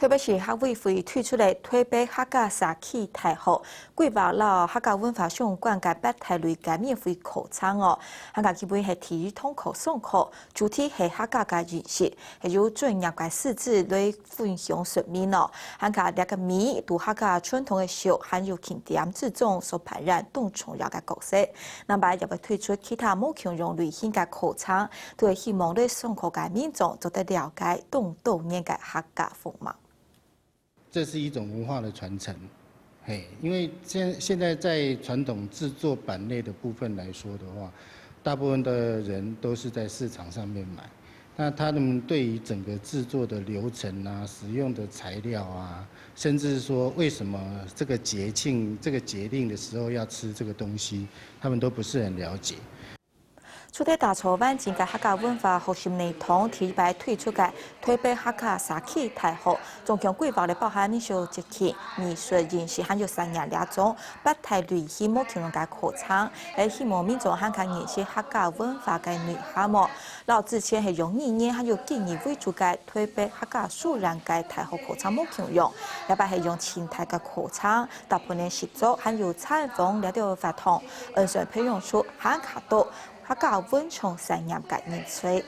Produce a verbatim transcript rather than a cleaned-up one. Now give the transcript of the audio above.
台北市客委會推出个台北客家社區大學，規劃摎客家文化相關个八大類个免費課程哦。客家基本係第一堂課上課，主題係客家个認識，係由專業个師資來分享說明哦。客家這個米，對客家傳統个食，還有慶典之中所扮演當重要个角色。另外也會推出其他無共樣類型个課程，都係希望來上課个民眾做得了解當多元个客家風貌。这是一种文化的传承。嘿，因为现现在在传统制作板类的部分来说的话，大部分的人都是在市场上面买。那他们对于整个制作的流程啊、使用的材料啊，甚至说为什么这个节庆、这个节令的时候要吃这个东西，他们都不是很了解。 除忒打造完整个客家文化學習系統，第一擺推出个台北客家社區大學，總共規劃了包含民俗節慶、藝術認識還有產業這種八大類型無共樣个課程，係希望民眾還較認識客家文化个內涵哦。摎之前係用語言還有經驗為主个台北客家書院个大學課程無共樣，這擺係用生態个課程，搭配呢習作還有採訪這兜活動，恩算培養出還較多 客家文創產業个人才。